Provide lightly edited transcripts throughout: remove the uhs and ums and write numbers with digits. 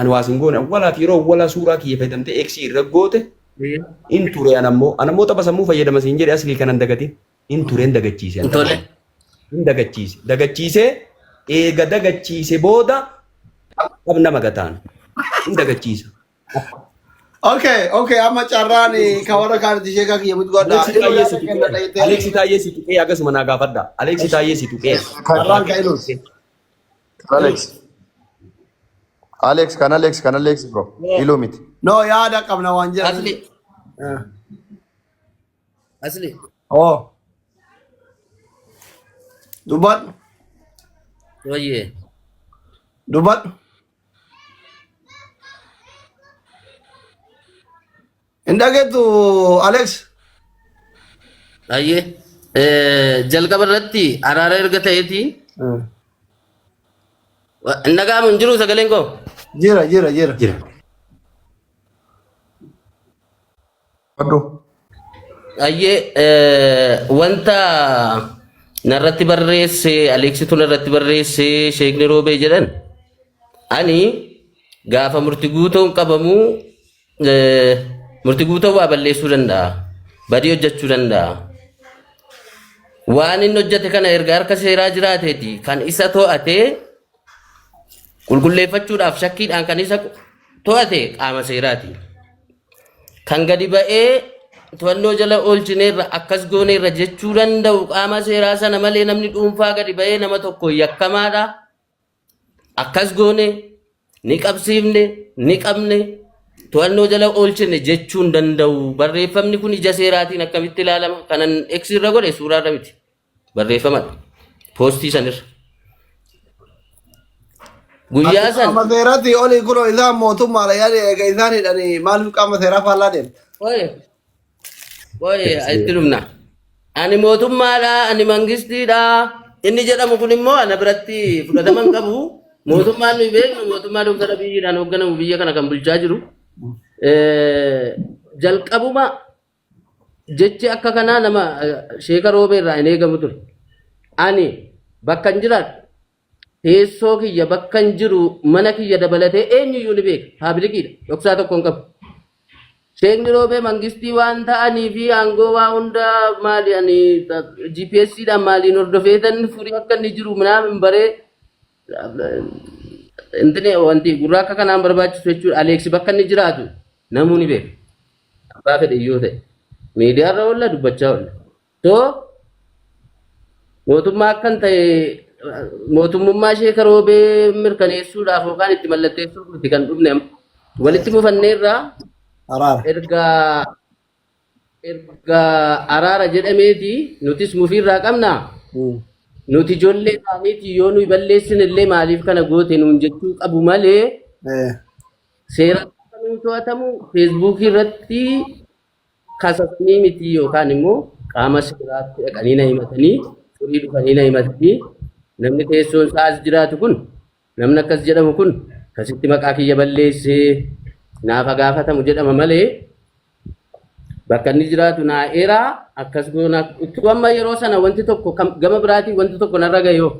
Ani waa sin goone awwalaaf yeroo awwalaa suuraa kiyya fayyadamtee eeksii irra goote in ture anammoo anammoo tapha sammuu fayyadama siin jedhe aslii kanan dagatin in tureen dagachiise an Tole. in dagachiise dagachiisee eega dagachiise booda qab nama gataan in dagachiisa. Okay, okay, amma carraan kan warra kaanitti ishee kan kiyya mutu godha. Aleksi Taayyee si tuqee Aleksi Taayyee si tuqee akkasuma naa gaafadha. Aleksi Taayyee si tuqee. Carraan kan iluuti. Alex. Alex kan Alex kan Alex bro. Iluu miti. No, yaada qabna waan jedhan. Asli. Asli. Oh. Dubbadhu. Wayyee. Dubbadhu. Hin dhageettu Alex? Ayyee. Jalqaba irratti araara erga ta'eeti. Hin dhaga'amu hin jiru sagaleen koo. Jira jira jira. Jira. Fadhu. Ayyee wanta narratti barreesse Aleeksitu narratti barreesse Sheekni Roobee jedhan ani gaafa murti guutoon qabamu murti guutoon waa balleessuu danda'a badii hojjechuu danda'a. Waan inni hojjete kana erga harka seeraa jiraateeti kan isa to'atee qulqulleeffachuudhaaf shakkiidhaan kan isa to'ate qaama seeraati. Kan gadi ba'ee to'annoo jala oolchineerra akkas gooneerra jechuu danda'u qaama seeraa sana malee namni dhuunfaa gadi ba'ee nama tokko yakkamaadha. Akkas goone ni qabsiifne ni qabne to'annoo jala oolchine jechuu hin danda'u. Barreeffamni kun ija seeraatiin akkamitti ilaalama? Kanan X irra godhe suuraarra miti. Barreeffamadha. Poostii sanirra. Guyyaa san Qaama seeraatti olii kunoo isaan mootummaadha yaani eega isaan hidhanii maaliif qaama seeraa faallaa deemta? Oye, oye, itti dhumna. Ani mootummaadha, ani mangistiidha. Inni jedhamu kun immoo ana biratti fudhatama hin qabu. Mootummaan nuyi beeknu mootummaa Dooktar Abiyyiidhaan hoogganamu biyya kana kan bulchaa jiru. Jalqabuma Jechi akka kanaa nama sheeka roobee irraa hin eegamu ture. Ani bakka hin jiraadhu teessoo kiyya bakka hin jiru mana kiyya dabalatee eenyuyyuu ni beeka. Paablikiidha. Dhoksaa tokko hin qabu. Sheekni roobee mangistii waan ta'anii fi aangoo waa hunda maali ani GPS dhaan maaliin hordofeetan furii akka inni jiru minaamin baree intini wanti gurra akka kanaan barbaachisu jechuudha. Aleeksi bakka inni jiraatu namuu ni beeka. Abbaa fedhe yoo ta'e miidiyaarra oolla dubbachaa oolla. Too mootummaa akkan ta'e mootummummaa ishee roobee mirkaneessuudhaaf yookaan itti mallatteessuuf miti kan dhufne amma. Walitti mufanneerraa Araara. erga erga araara jedhameeti nutis mufiirraa qabna. Nuti ijoollee isaaniiti yoo nuyi balleessine illee maaliif kana goote nuun jechuu qabu malee Seeraan akka nuyi to'atamu feesbuukii irratti kasasanii miti yookaan immoo qaama seeraatti dhaqanii na himatanii furii dhufanii na himatanii namni teessoon isaa as jiraatu kun namni akkas jedhamu kun akkasitti maqaa kiyya balleessee naaf haa gaafatamu jedhama malee bakka inni jiraatu naa eeraa akkas goona utuu amma yeroo sana wanti tokko gama biraatiin wanti tokko narra gahee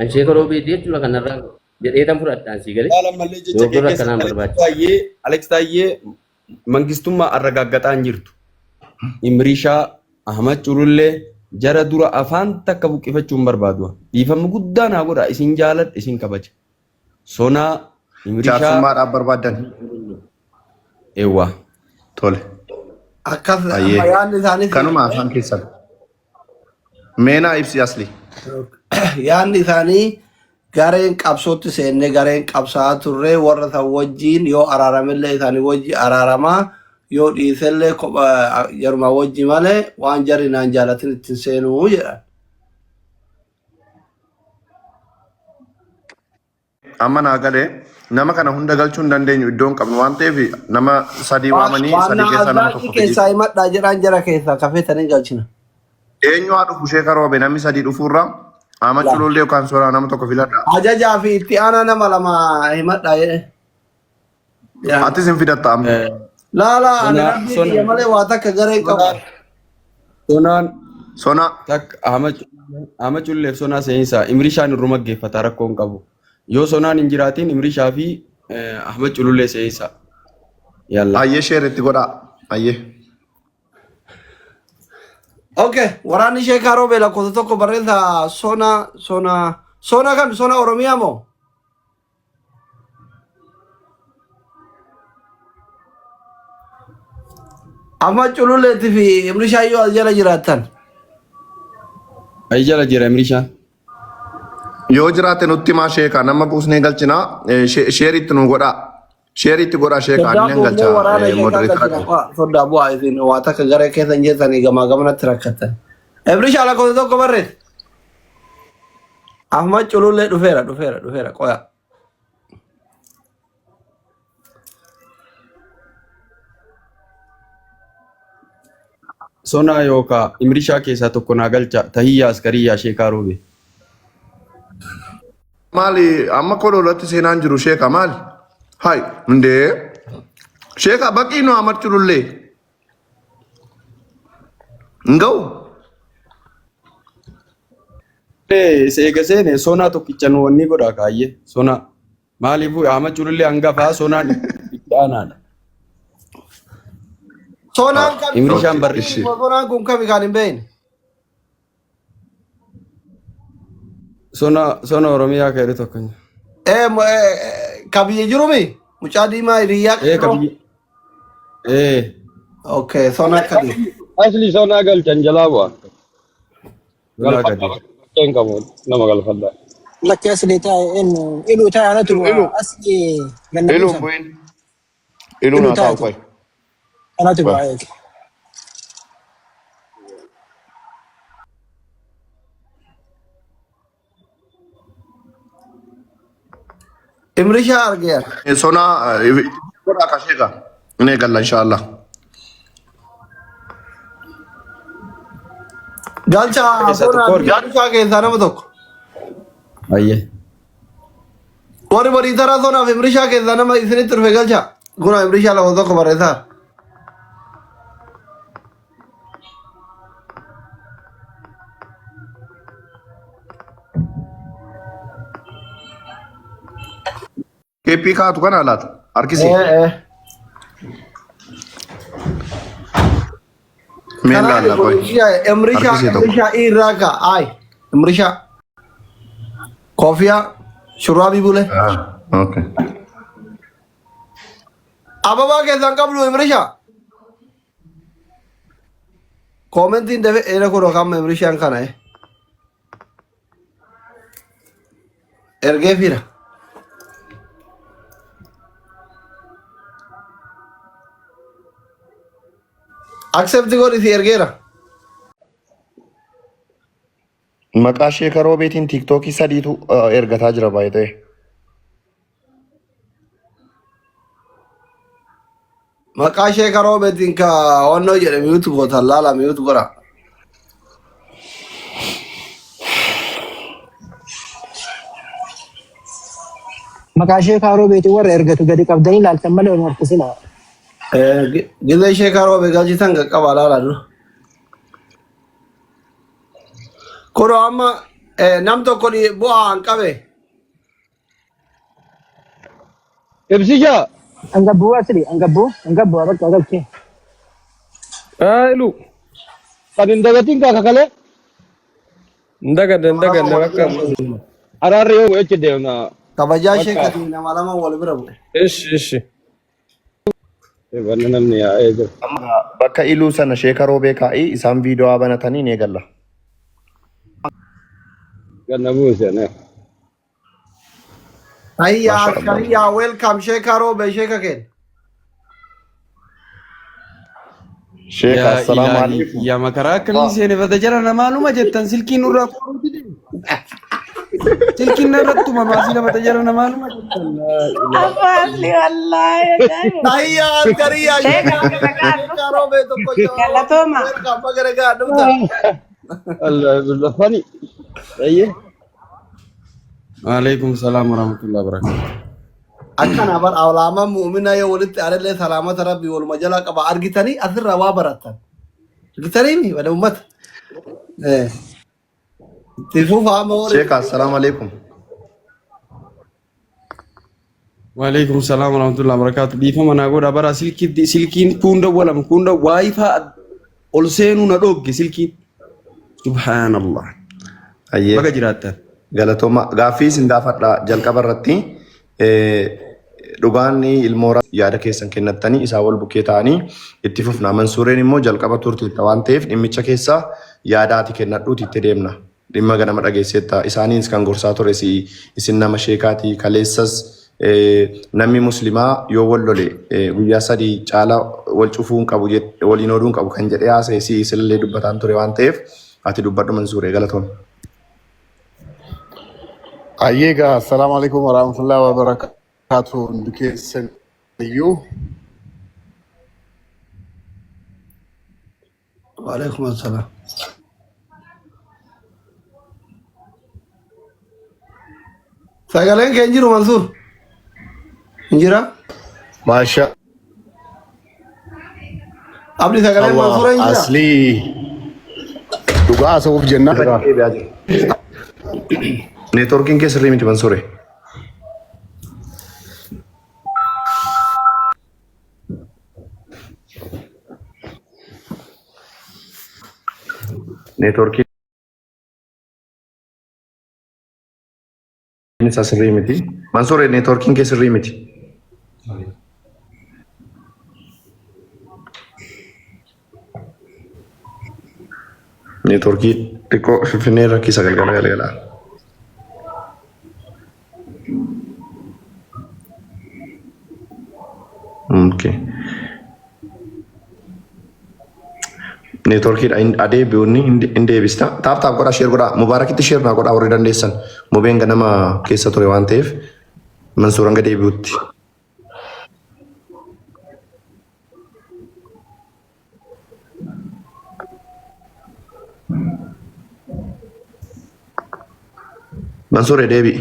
an sheeka roobeeti jechuudha kan narra gahu. Jedheetan fudhadhaan sii galee. Laala mallee jecha kee Dogoggora keessa akkanaan Alex barbaachisu. Taayyee Alex Taayyee mangistummaa arragaaggaxaa hin jirtu. Imrishaa Ahmad Culullee jara dura afaan takka buqqifachuu hin barbaadu. Dhiifama guddaa naa godha isin jaaladha isin kabaja. Sonaa Imrishaa Jaarsummaadhaaf barbaaddan. Eewwa. Tole. Akkas amma Ayyee. yaadni isaanii Kanuma afaan keessan. Meenaa ibsi asli. Yaadni isaanii gareen qabsootti seenne gareen qabsaa'aa turre warra san wajjiin yoo araaramillee isaanii wajji araaramaa yoo dhiisellee kopha jaruma wajji malee waan jarri naan jaalatin ittiin seenuu jedhan. Amma naa galee nama kana hunda galchuu hin dandeenyu iddoo hin qabnu waan ta'eef nama sadii waamanii sadii Waanna keessaa nama azzaaqii tokko fidi. keessaa himadhaa jedhaan jara keessaa kafeetanii galchina. Eenyu haa dhufu sheeka roobe namni sadii dhufuurra Ahmad Culullee yookaan Soraa nama tokko filadha. Ajajaa fi itti aanaa nama lama himadhaa jedhe. Yaa. Atis hin fidatta amma. Laa laa ani Sonaa rabbii sona kiyya malee waa takka garee hin qabu. sonaan sonaan Sonaa takka Ahmad Ahmad Cululleef sonaa seensaa Imrishaan irruma geeffata rakkoo hin qabu. Yoo sonaan hin jiraatin Imrishaa fi Ahmad Culullee Seeyisa. Yalla. Ayyee share itti godhaa. Ayyee. Okay, waraanni Sheekaa Roobee lakkoofsa tokko barreessa sona sona sona kam sona Oromiyaa moo? Amma Cululleetti fi Imrishaa yoo as jala jiraattan. Ayi jala jira Imrishaan. Yoo jiraate nutti himaa sheekaa nama buusnee galchinaa sheer itti nu godhaa. Sheer itti godhaa sheekaa Soddaa inni buufnee galchaa waraana sheekaa modereetara galchina. qaba. Waa, Soddaa bu'aa isin waa takka garee keessa hin jirtanii gamaa gamanatti rakkattan. Imrishaa lakkoofsa tokko barreessa. Ahmad Culullee dhufeera dhufeera dhufeera qoya. Sonaa yookaa Imrishaa keessaa tokko naa galcha. Tahiyyaa Askariyyaa Sheekaa Roobe. Maali amma kololatti seenaan jiru sheeka maali? Hai hundee sheeka baqii nu Ahmad Culullee. Hin ga'u. Eega seene sonaa tokkicha nu wanni godha kaayyee sonaa. Maaliifuu Ahmad Culullee hangafaa sonaan itti aanaadha. Sonaan kami? Imrishaan barri. Ishi. Sonaan kun kami kan hin beekne? Sona sona Oromiyaa ka jedhu tokko. Ka biyya jirumi? Mucaa diimaa hiriyyaa Ee ka biyya. Ee. Okay, sona kadi. Asli sonaa galchan jalaa bu'a. Sonaa Galfadha gadi. bakkee hin qabu nama galfadha. Lakki asli taa'e eenyu iluu taa'e anatu Ilu bu'a ilu asli ganna ilu buusan bu'in ilu iluu naa taa'e taa'u qoy. anatu Qoy. bu'a eege. Imrishaa argeera. Sonaa godhaa ka sheeka. Inni eegalla inshaallah. Galchaa Keessaa sonaa tokko fi arge. Imrishaa keessaa nama tokko. Ayyee. Warri borii taraa sonaa fi Imrishaa keessaa nama isinitti dhufe galchaa. Kuna Imrishaa lama tokko barreessaa. Keeppii kaatu kana laata? Harkisii. Ee ee. Mee Kanaan laalla qoy. Imrishaa Harkisii tokko. Imrishaa irraa ka ay Imrishaa koofiyaa shurraabii bule. Ah, okay. Ababaa keessaan qabdu Imrishaa. Koomentiin dafe eera kun amma Imrishaan kana. Ergee fira. Accept godhi si ergeera. Maqaa sheeka roobeetiin tiiktookii sadiitu ergataa jira baay'ee ta'e. Maqaa sheeka roobeetiin ka wannoo jedhe mute gootan laala mute godha. Maqaa sheekaa roobeetiin warra ergatu gadi qabdanii ilaaltan malee hin harkisinaa. Gizee sheeka roobee galchitan qaqqaba laala dura. Kunoo amma nam tokko bu'aa hin qabe. Ibsisha Hangabbuu asli hangabbuu hangabbuu bakka galchee. Ilu. kan hin dagatin kaa kakalee Hin dagadde hin dagadde bakka. araarri yoo bu'echi deemna. Kabajaa Bakka sheekatiin nama lama wal bira bu'e. Ishi ishi. wanni namni yaa'ee jira. Amma bakka iluu sana sheeka roobee kaa'ii isaan viidiyoo banatanii ni eegalla. Ganna buuse. Hayyaa Masha Allah. hayyaa welcome sheeka roobee sheeka keenya. Sheeka Yaa assalaamu ilaahi alaikum. yaa makaraa akkamii seeneffata jara namaanuma jettan silkiin nurraa kooruu dide. Silkiin narratti tumamaa si lafata jara namaanuma jettan. Laa ilaaha. Abba asli wallahi ajaa'iba. Hayyaa askariyaa Sheeka sheeka baga nagaan sheeka dhufta. roobee tokko Galatooma. welcome baga nagaan dhufta. Allah funny. Ayyee. Waalaikum salaam warahmatullahi wabarakatuh. Akkana bar alaamaan mu'uminaa yoo walitti aarellee salaamata rabbii waluma jalaa qaba argitanii asirraa waa barattan. Argitanii mi wada ummata. Itti fufa amma warri. Sheeka assalaamu alaikum. Waalaikum salaam warahmatullahi wabarakatuh. Dhiifama naa godha bara silkiitti silkiin kun dawwalama kun waayifaa ol seenuu na dhoogge silkiin. Subhaanallah. Ayyee. Baga jiraattan. Galatooma gaaffii isin gaafadha jalqaba irratti dhugaan ilmoo yaada keessan kennattanii isaa wal bukkee ta'anii itti fufna. Mansuureen immoo jalqaba turteetta waan ta'eef dhimmicha keessa yaada ati kennadhuuti itti deemna. Dhimma ganama dhageesseetta. Isaaniinis kan gorsaa ture si isin nama sheekaati kaleessas namni muslimaa yoo wal lole guyyaa sadii caala wal cufuu hin qabu waliin ooluu hin qabu kan jedhee haasa'e si isinillee dubbataan ture waan ta'eef ati dubbadhu Mansuuree galatoom. Ayyee egaa assalaamu alaikum warahmatullahi wabarakatuh hundi keessan iyyuu. Waalaikum assalaam. Sagaleen kee hin jiru Mansuur? Hin jira? Maasha Abdi sagaleen Allah Mansuura hin jira? aslii dhugaa haasa'uuf jennaan. Irra deebi'aa jira. Neetwoorkiin kee sirrii miti Mansuure. Neetwoorkiin isaa sirrii miti. Mansuure neetwoorkiin kee sirrii miti. Neetwoorkii xiqqoo Finfinnee rakkisa galgala galgala. Okay. Neetwoorkiidha adeebi'uun hin deebista. Taap taap godhaa sheer godhaa. Mubaarakitti sheer naa godhaa warri dandeessan. Mubeen ganama keessa ture waan ta'eef Mansuur hanga deebi'utti. Mansuur deebi'i.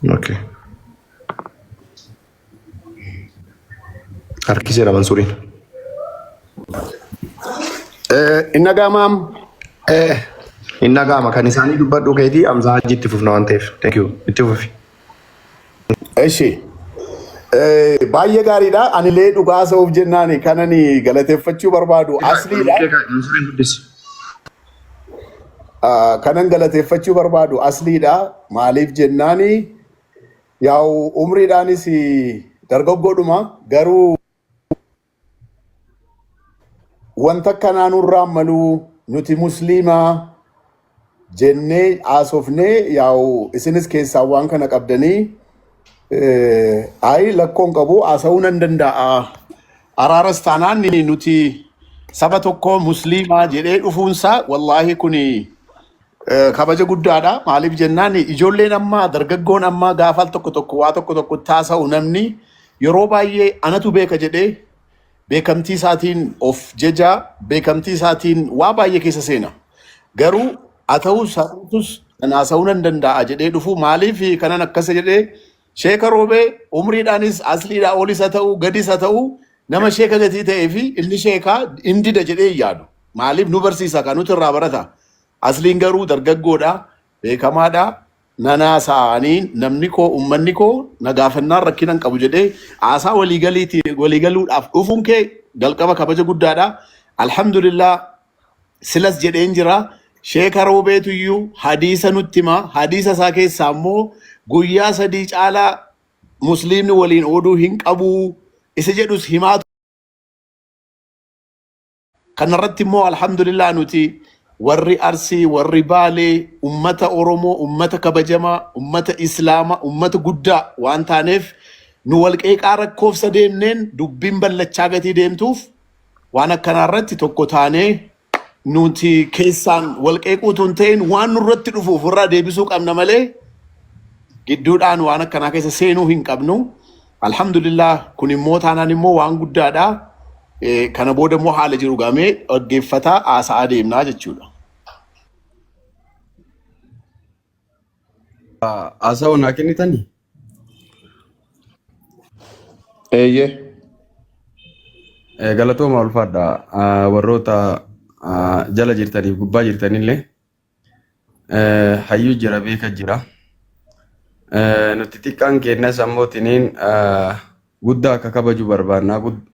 Okay. Harkiseera Mansuuriin. Inni dhaga'amaam. Inni dhaga'ama kan isaanii dubbadhu keetii Amzaa Hajji itti fufna waan ta'eef. Thank you. Itti fufi. Eshi. Baay'ee gaariidha. Anillee dhugaa haasa'uuf jennaan kanani galateeffachuu barbaadu asliidha. Mansuuriin guddisi. Kanan galateeffachuu barbaadu asliidha. Maaliif jennaani yaa'u umriidhaanis dargaggoodhuma garuu wanta akkanaa nurraan maluu nuti musliimaa jennee haasofnee yaa'u isinis keessaa waan kana qabdanii ayi lakkoon qabu haasa'uu nan danda'a. Araaras taanaan nuti saba tokko musliimaa jedhee dhufuunsaa wallaahi kuni kabaja guddaadha. Maaliif jennaan ijoolleen ammaa dargaggoon ammaa gaafa al tokko tokko waa tokko tokko taasa'u namni yeroo baay'ee anatu beeka jedhee beekamtii isaatiin of jeja beekamtii isaatiin waa baay'ee keessa seena. Garuu haa ta'us haa ta'utus kan haasa'uu nan danda'a jedhee dhufu maaliif kanan akkas jedhee sheeka roobee umriidhaanis asliidhaa olis haa ta'u gadis haa ta'u nama sheeka gatii ta'ee fi inni sheekaa hin dida jedhee hin yaadu. Maaliif nu barsiisa kan nuti irraa barata. Asliin garuu dargaggoodha, beekamaadha, nanaa sa'anii namni koo ummanni koo na gaafannaan rakkina hin qabu jedhee haasaa waliigaliiti waliigaluudhaaf dhufuun kee jalqaba kabaja guddaadha. Alhamdulillah silas jedheen jira. Sheeka Roobeetuyyuu hadiisa nutti hima. Hadiisa isaa keessaa immoo guyyaa sadii caalaa musliimni waliin ooduu hin qabu isa jedhus himaa Kanarratti immoo alhamdulillah nuti warri Arsii, warri Baalee, ummata Oromoo, ummata kabajamaa, ummata Islaamaa, ummata guddaa waan taaneef nu walqeeqaa rakkoofsa deemneen dubbiin ballachaa gatii deemtuuf waan akkanaa irratti tokko taanee nuti keessaan walqeequu utuu hin ta'in waan nurratti dhufu ofirraa deebisuu qabna malee gidduudhaan waan akkanaa keessa seenuu hin qabnu. Alhamdulillah kun immoo taanaan immoo waan guddaadha. Kana booda immoo haala jiru gamee dhaggeeffataa haasa'aa deemnaa jechuudha. Haasa'u naa kennitanii? Eeyyee. Galatooma ulfaadha warroota jala jirtaniif gubbaa jirtanillee hayyuu jira beeka jira. Nuti xiqqaan keenyas ammoo tiniin guddaa akka kabaju barbaannaa.